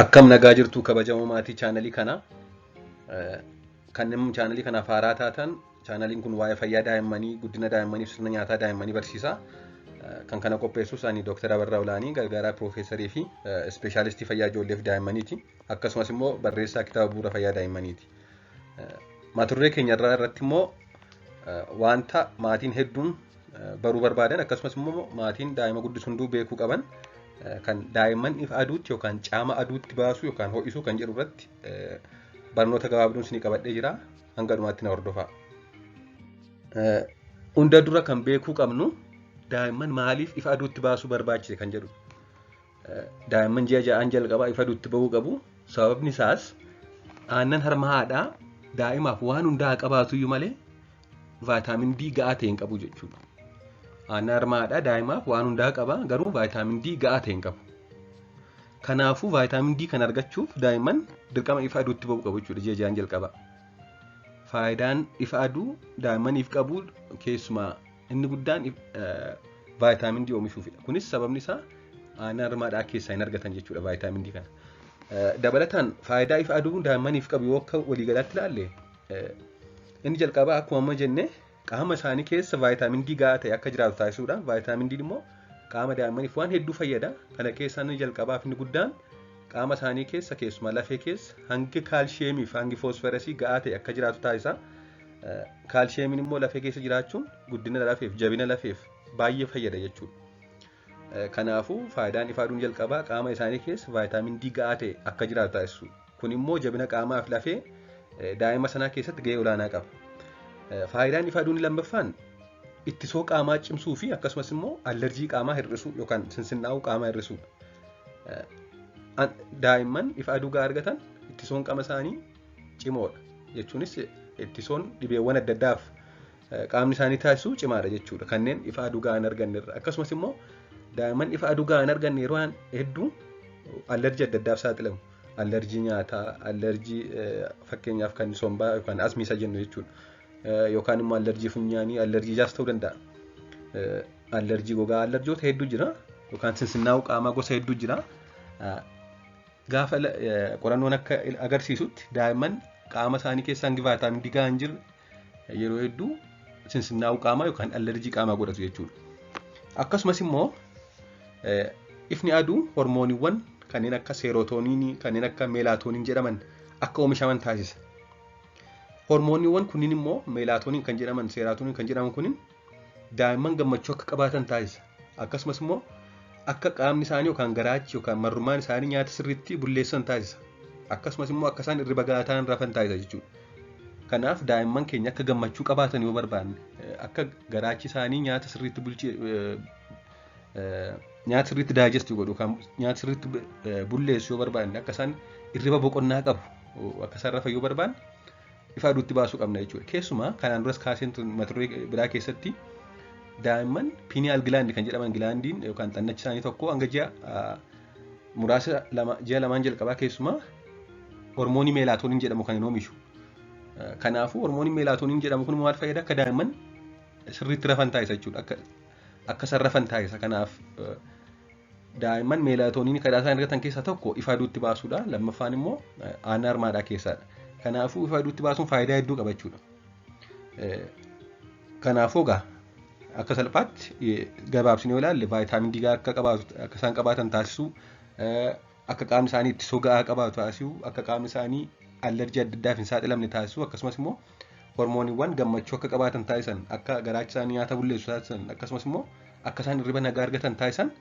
Akkam nagaa jirtu kabajamoo maatii chaanalii kanaa. Kanneen chaanalii kanaaf haaraa taatan chaanaliin kun waa'ee fayyaa daa'immanii, guddina daa'immanii fi sirna nyaataa daa'immanii barsiisa. Kan kana qopheessus ani Dooktar Abarraa Olaanii gargaaraa piroofeesarii fi ispeeshaalistii fayyaa ijoollee fi daa'immaniiti. Akkasumas immoo barreessaa kitaaba bu'uura fayyaa daa'immaniiti. Mata duree keenya irraa irratti immoo wanta maatiin hedduun baruu barbaadan akkasumas immoo maatiin daa'ima guddisu hunduu beekuu qaban kan daa'imman ifa aduutti yookaan caama aduutti baasuu yookaan ho'isuu kan jedhu irratti barnoota gabaabduun isinii qabadhee jira. Hanga dhumaatti na hordofaa. Hunda dura kan beekuu qabnu daa'imman maaliif ifa aduutti baasuu barbaachise kan jedhu. Daa'imman ji'a ja'aan jalqabaa ifa aduutti bahuu qabu. Sababni isaas aannan harma haadhaa daa'imaaf waan hundaa qabaatuyyuu malee vaayitaamin D ga'aa ta'e hin qabu jechuudha. Aannan harma haadhaa daa'imaaf waan hundaa qaba garuu vaayitaamin D ga'aa ta'e hin qabu. Kanaafuu vaayitaamin D kan argachuuf daa'imman dirqama ifa aduutti bahuu qabu jechuudha ji'a ja'aan jalqabaa. Faayidaan ifa aduu daa'immaniif qabu keessumaa inni guddaan vaayitaamin D oomishuufidha. Kunis sababni isaa aannan harma haadhaa keessaa hin argatan jechuudha vaayitaamin D kana. Dabalataan faayidaa ifa aduu daa'immaniif qabu yoo akka waliigalaatti ilaalle inni jalqabaa akkuma amma jenne qaama isaanii keessa vaayitaamin D gahaa ta'e akka jiraatu taasisuudha. Vaayitaamin D immoo qaama daa'immaniif waan hedduu fayyada. Kana keessaa inni jalqabaa fi inni guddaan qaama isaanii keessa keessumaa lafee keessa hangi kaalshiyeemii fi hangi foosfarasii gahaa ta'e akka jiraatu taasisa. Kaalshiyeemiin immoo lafee keessa jiraachuun guddina lafeef jabina lafeef baay'ee fayyada jechuudha. Kanaafuu faayidaan ifa aduun jalqabaa qaama isaanii keessa vaayitaamin D ga'aa ta'e akka jiraatu taasisu. Kun immoo jabina qaamaa fi lafee daa'ima sanaa keessatti gahee olaanaa qaba. Faayidaan ifa aduun lammaffaan ittisoo qaamaa cimsuu fi akkasumas immoo allerjii qaamaa hir'isuu yookaan sinsinnaa'uu qaamaa hir'isuudha. Daa'imman ifa aduu ga'aa argatan ittisoon qaama isaanii cimoodha. Jechuunis ittisoon dhibeewwan adda addaaf qaamni isaanii taasisu cimaadha jechuudha. Kanneen ifa aduu gahaa hin arganne irra. Akkasumas immoo daa'imman ifa aduu gahaa hin arganne yeroo hedduu allerjii adda addaaf saaxilamu. Allerjii nyaataa, allerjii fakkeenyaaf kan sombaa yookaan asmii isa jennu jechuudha. Yookaan immoo allerjii funyaanii, allerjii ijaas ta'uu danda'a. Allerjii gogaa, allerjoota hedduu jira. Yookaan sinsinnaa'uu qaamaa gosa hedduu jira. Gaafa qorannoon akka agarsiisutti daa'imman qaama isaanii keessaa hangi vaayitaamin D gahaa hin jirre yeroo hedduu sinsinnaa'uu qaamaa yookaan allerjii qaamaa godhatu jechuudha. Akkasumas immoo ifni aduu hormooniiwwan kanneen akka seerotooniinii kanneen akka meelaatooniin jedhaman akka oomishaman taasisa. Hormooniiwwan kunniin immoo meelaatooniin kan jedhaman seerotooniin kan jedhaman kunniin daa'imman gammachuu akka qabaatan taasisa. Akkasumas immoo akka qaamni isaanii yookaan garaachi yookaan marrumaan isaanii nyaata sirriitti bulleessan taasisa. Akkasumas immoo akka isaan irriba gahaa ta'an rafan taasisa jechuudha. Kanaaf daa'imman keenya akka gammachuu qabaatan yoo barbaanne akka garaachi isaanii nyaata sirriitti bulchi nyaata sirriitti daayijesti godhu yookaan nyaata sirriitti bulleessu yoo barbaanne akka isaan irriba boqonnaa qabu akka isaan rafan yoo barbaanne ifa aduutti baasuu qabna jechuudha. Keessumaa kanaan duras kaaseen mata duree biraa keessatti daa'imman piiniyaal gilaandi kan jedhaman gilaandiin yookaan xannachi isaanii tokko hanga ji'a muraasa lama ji'a lamaan jalqabaa keessumaa hormoonii meelaatooniin jedhamu kan hin oomishu. Kanaafuu hormooniin meelaatooniin jedhamu kun maal fayyada akka daa'imman sirriitti rafan taasisa jechuudha. Akka akka isaan rafan taasisa. Kanaaf daa'imman meelaatooniin kadhaa isaan argatan keessaa tokko ifa aduutti baasuudha. Lammaffaan immoo aannan harmaadhaa keessaadha. Kanaafuu ifa aduutti baasuun faayidaa hedduu qaba jechuudha. Kanaafuu egaa akka salphaatti gabaabsinee yoo ilaalle vaayitaamin D akka qabaatu akka isaan qabaatan taasisuu akka qaamni isaanii ittisoo ga'aa qabaatu taasisuu akka qaamni isaanii allerjii adda addaaf hin saaxilamne taasisuu akkasumas immoo hormooniiwwan gammachuu akka qabaatan taasisan akka garaachi isaanii nyaata bulleessu taasisan akkasumas immoo akka isaan hirriba nagaa argatan taasisan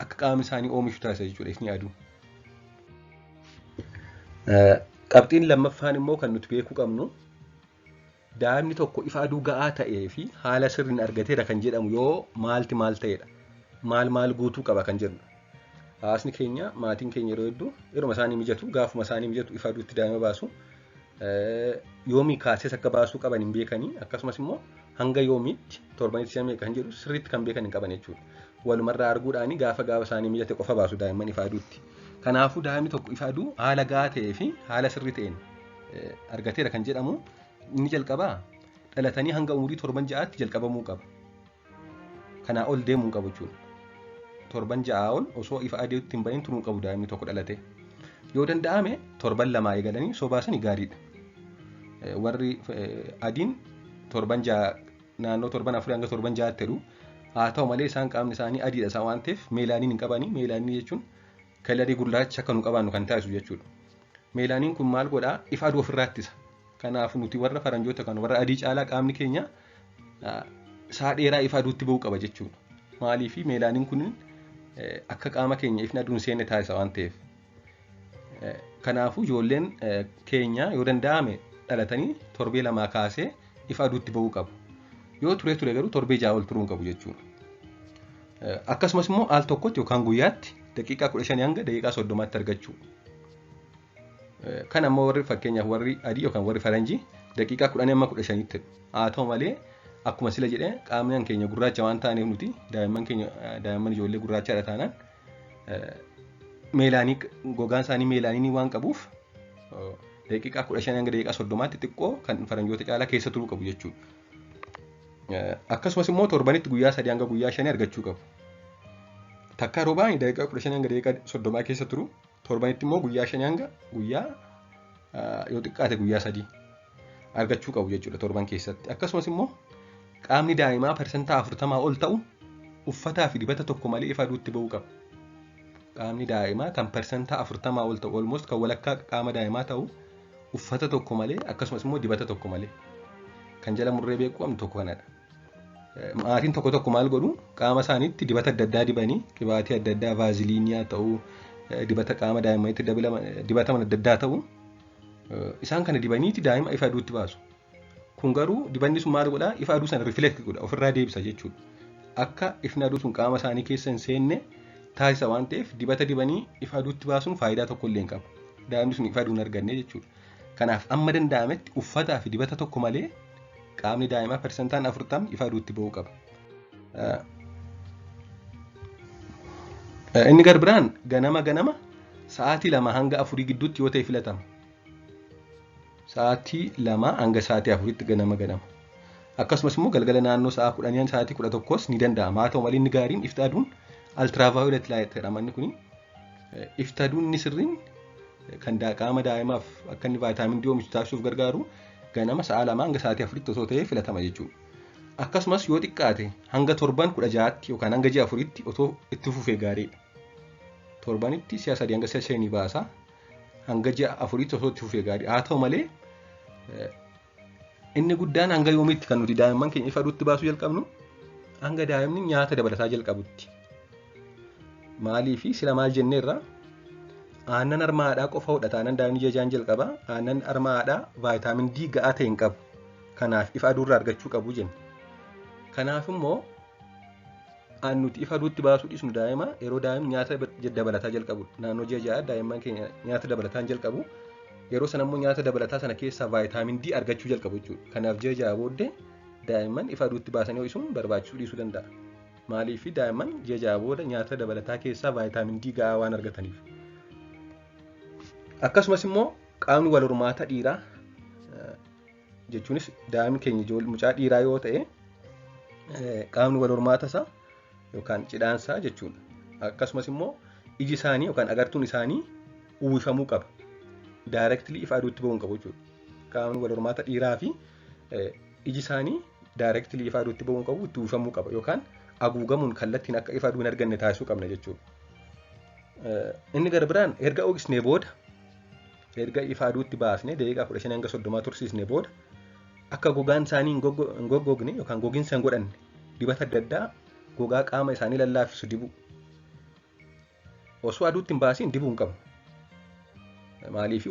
akka qaamni isaanii oomishu taasisa jechuudha ifni aduu. Qabxiin lammaffaan immoo kan nuti beekuu qabnu daa'imni tokko ifa aduu ga'aa ta'ee fi haala sirriin argateera kan jedhamu yoo maalti maal ta'edha. Maal maal guutuu qaba kan jedhudha. Hawaasni keenya maatiin keenya yeroo hedduu yeruma isaanii mijatu gaafuma isaanii mijatu ifa aduutti daa'ima baasu. Yoomii kaasees akka baasuu qaban hin beekanii akkasumas immoo hanga yoomiitti torbanitti si'a meeqa kan jedhu sirriitti kan beekan hin qaban jechuudha. Walumarraa arguudhaani gaafa gaafa isaanii mijate qofa baasu daa'imman ifa aduutti. Kanaafuu daa'imni tokko ifa aduu haala gahaa ta'ee fi haala sirrii ta'een argateera kan jedhamu inni jalqabaa dhalatanii hanga umurii torban ja'aatti jalqabamuu qaba. Kanaa ol deemuu hin qabu jechuudha. Torban ja'aa ol osoo ifa aduutti hin bahin turuu hin qabu daa'imni tokko dhalate. Yoo danda'ame torban 2 eegalanii osoo baasanii gaariidha. Warri adiin torban 6 naannoo torban 4 hanga torban 6tti jedhu. Haa ta'u malee isaan qaamni isaanii adiidha isaan waan ta'eef meelaaniin hin qabanii. Meelaanii jechuun kalarii gurraacha akka nu qabaannu kan taasisu jechuudha. Meelaaniin kun maal godhaa? Ifa aduu ofirraa ittisa. Kanaaf nuti warra faranjoota kan warra adii caalaa qaamni keenya sa'a dheeraa ifa aduutti ba'uu qaba jechuudha. Maaliif meelaaniin kun akka qaama keenya ifni aduun seenne taasisa waan ta'eef. Kanaafuu ijoolleen keenya yoo danda'ame dhalatanii torbee 2 kaasee ifa aduutti ba'uu qabu. Yoo ture ture garuu torbee 6 ol turuu hin qabu jechuudha. Akkasumas immoo al tokkotti yookaan guyyaatti daqiiqaa 15 hanga daqiiqaa 30tti argachuu. Kan ammoo warri fakkeenyaaf warri adii yookaan warri faranjii daqiiqaa 10 hamma 15tti. Haa ta'u malee akkuma sila jedhee qaamni keenya gurraacha waan taaneef nuti daa'imman keenya daa'imman ijoollee gurraachaadha taanaan meelaanii gogaan isaanii meelaanii waan qabuuf daqiiqaa 15 hanga daqiiqaa 30tti xiqqoo kan faranjoota caalaa keessa turuu qabu jechuudha. Akkasumas immoo torbanitti guyyaa 3 hanga guyyaa 5 argachuu qabu. Takka yeroo ba'an daqiiqaa 15 hanga daqiiqaa 30 keessa turu. Torbanitti immoo guyyaa 5 hanga guyyaa yoo xiqqaate guyyaa 3 argachuu qabu jechuudha torban keessatti. Akkasumas immoo qaamni daa'imaa 40% ol ta'u uffataa fi dibata tokko malee ifa aduutti ba'uu qaba. Qaamni daa'imaa kan 40% ol ta'u almost kan walakkaa qaama daa'imaa ta'u uffata tokko malee akkasumas immoo dibata tokko malee kan jala murree beekuu qabnu tokko kanadha. Maatiin tokko tokko maal godhu qaama isaaniitti dibata adda addaa dibanii qibaatii adda addaa vaaziliinii ta'uu dibata qaama daa'immaniitti dibataman adda addaa ta'u isaan kana dibaniiti daa'ima ifa aduutti baasu. Kun garuu dibanni sun maal godhaa ifa aduu sana rifleekt godha ofirraa deebisa jechuudha. Akka ifni aduu sun qaama isaanii keessa hin seenne taasisa waan ta'eef dibata dibanii ifa aduutti baasuun faayidaa tokko illee hin qabu. Daa'imni sun ifa aduu hin arganne jechuudha. Kanaaf amma danda'ametti uffataa fi dibata tokko malee qaamni daa'imaa 40% ifa aduutti ba'uu qaba. Inni gar biraan ganama ganama sa'aatii 2 hanga 4 gidduutti yoo ta'e filatama. Sa'aatii 2 hanga sa'aatii 4tti ganama ganama. Akkasumas immoo galgala naannoo sa'a 10 sa'aatii 11s ni danda'ama. Haa ta'u malee inni gaariin ifti aduun ultraviolet light jedhama inni kuni. Ifti aduun inni sirriin kan qaama daa'imaaf akka inni vaayitaamin D oomishu taasisuuf gargaaru ganama sa'a 2 hanga sa'aatii 4tti osoo ta'ee filatama jechuudha. Akkasumas yoo xiqqaate hanga torban 16tti yookaan hanga ji'a 4tti otoo itti fufee gaariidha. Torbanitti si'a 3 hanga si'a 5 baasa. Hanga ji'a 4tti osoo itti fufee gaariidha. Haa ta'u malee inni guddaan hanga yoomiitti kan nuti daa'imman keenya ifa aduutti baasuu jalqabnu hanga daa'imni nyaata dabalataa jalqabutti. Maaliifi sila maal jenneerra aannan harma haadhaa qofa hodha taanaan daa'imni ji'a 6 jalqaba aannan harma haadhaa vaayitaamin D ga'aa ta'e hin qabu. Kanaaf ifa aduurraa argachuu qabu jenna. Kanaaf immoo nuti ifa aduutti baasuu dhiisnu daa'ima yeroo daa'imni nyaata dabalataa jalqabu naannoo ji'a 6 daa'imman keenya nyaata dabalataa jalqabu yeroo sana immoo nyaata dabalataa sana keessaa vaayitaamin D argachuu jalqabu jechuudha. Kanaaf ji'a 6 booddee daa'imman ifa aduutti baasanii ho'isuun barbaachisuu dhiisuu danda'a. Maaliif daa'imman ji'a 6 booda nyaata dabalataa keessaa vaayitaamin D ga'aa waan argataniif. Akkasumas immoo qaamni wal hormaata dhiiraa jechuunis daa'imni keenya mucaa dhiiraa yoo ta'e qaamni wal hormaata isaa yookaan cidhaan isaa jechuudha. Akkasumas immoo iji isaanii yookaan agartuun isaanii uwwifamuu qaba. Directly ifa aduutti ba'uu hin qabu jechuudha. Qaamni wal hormaata dhiiraa fi iji isaanii directly ifa aduutti ba'uu hin qabu itti uwwifamuu qaba yookaan haguugamuun kallattiin akka ifa aduu hin arganne taasisuu qabna jechuudha. Inni gara biraan erga ho'isnee booda erga ifa aduutti baasnee daqiiqaa 15 hanga 30 tursiisnee booda akka gogaan isaanii hin goggogne yookaan gogiinsa hin godhanne dibata adda addaa gogaa qaama isaanii lallaaffisu dibu. Osoo aduutti hin baasiin dibuu hin qabnu. Maaliif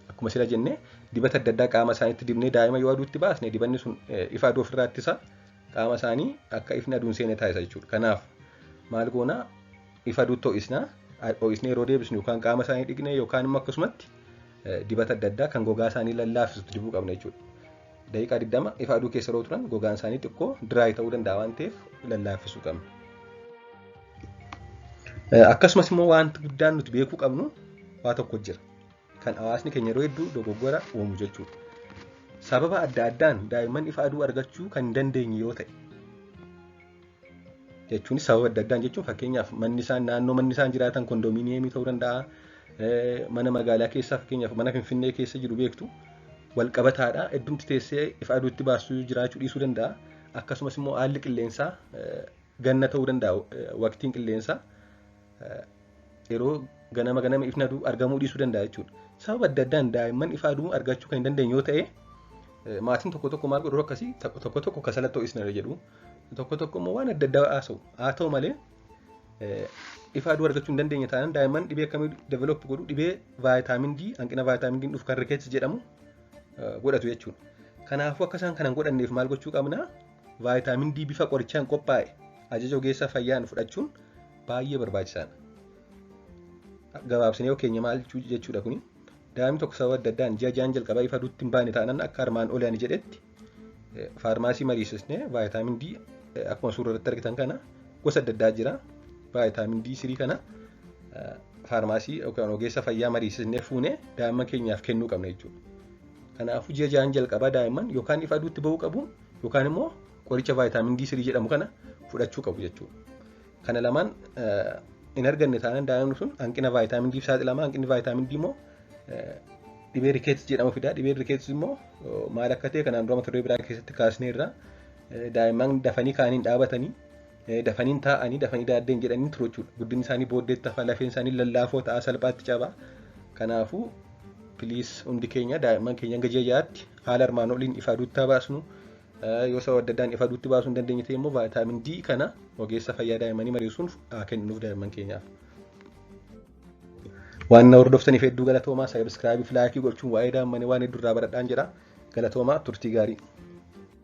akkuma sila jennee dibata adda addaa qaama isaaniitti dibnee daa'ima yoo aduutti baasne dibanni sun ifa aduu ofirraa ittisa qaama isaanii akka ifni aduun seene taasisa jechuudha. Kanaaf maal goonaa ifa aduutti ho'isnaa ho'isnee yeroo deebisnu yookaan qaama isaanii dhiqnee yookaan immoo akkasumatti dibata adda addaa kan gogaa isaanii lallaaffisu dibuu qabna jechuudha. Daqiiqaa 20 ifa aduu keessa yeroo turan gogaan isaanii xiqqoo dry ta'uu danda'a waan ta'eef lallaaffisuu qabna. Akkasumas immoo wanti guddaan nuti beekuu qabnu waa tokko jira. Kan hawaasni keenya yeroo hedduu dogoggora uumu jechuudha. Sababa adda addaan daa'imman ifa aduu argachuu kan hin dandeenye yoo ta'e jechuunis sababa adda addaan jechuun fakkeenyaaf manni isaan naannoo manni isaan jiraatan kondominiyeemii ta'uu danda'a. Mana magaalaa keessaa, fakkeenyaaf mana Finfinnee keessa jiru beektu, wal qabataadha. Iddumti teessee ifa aduutti baasuu jiraachuu dhiisuu danda'a. Akkasumas immoo haalli qilleensaa ganna ta'uu danda'a. Waqtiin qilleensaa yeroo ganama ganama ifni aduu argamuu dhiisuu danda'a jechuudha. Sababa adda addaan daa'imman ifa aduu argachuu kan hin dandeenye yoo ta'e, maatiin tokko tokko maal godhu? Akkasii tokko tokko kasalatti ho'isna jedhu, tokko tokko immoo waan adda addaa haasa'u. Haa ta'u malee, ifa aduu argachuu hin dandeenye taanaan daa'imman dhibee akkamii develop godhu? Dhibee vitamin D, hanqina vitamin D dhufu kan rickets jedhamu godhatu jechuudha. Kanaafuu akka isaan kana hin godhanneef maal gochuu qabna? Vitamin D bifa qorichaan qophaa'e ajaja ogeessa fayyaan fudhachuun baay'ee barbaachisaadha. Gabaabsinee keenya maal jechuudha kuni? Daa'imni tokko sababa adda addaan ji'a 6n jalqabaa ifa aduutti hin baane taanaan, akka armaan olii ani jedhetti faarmaasii mariisisnee vitamin D akkuma suura irratti argitan kana gosa adda addaa jira. Vitamin D 3 kana faarmaasii yookaan ogeessa fayyaa mariisisnee fuunee daa'imman keenyaaf kennuu qabna jechuudha. Kanaafuu ji'a 6n jalqabaa daa'imman yookaan ifa aduutti bahuu qabu yookaan immoo qoricha vitamin D3 jedhamu kana fudhachuu qabu jechuudha. Kana lamaan hin arganne taanaan daa'imni sun hanqina vitamin D saaxilama. Hanqinni vitamin D immoo dhibee rickets jedhamu fida. Dhibeen rickets immoo maal akka ta'e kanaan dura mata duree biraa keessatti kaasneerra. Daa'imman dafanii kaaniin dhaabatanii, dafanii taa'anii, dafanii daaddeen jedhanii turu jechuudha. Guddinni isaanii booddeetti hafa, lafeen isaanii lallaafoo ta'a, salphaatti caba. Kanaafuu please, hundi keenya daa'imman keenya hanga ji'a 6tti haala armaan oliin ifa aduutti baasnu. Yoo sababa adda addaan ifa aduutti baasuu hin dandeenye ta'e immoo vitamin D kana ogeessa fayyaa daa'immanii mariisuun haa kenninuuf daa'imman keenyaaf. Waan na hordoftaniif hedduu galatoomaa. Subscribe fi like gochuun waa'ee daa'immanii waan hedduu irraa baradhaan jedha. Galatoomaa, turtii gaarii.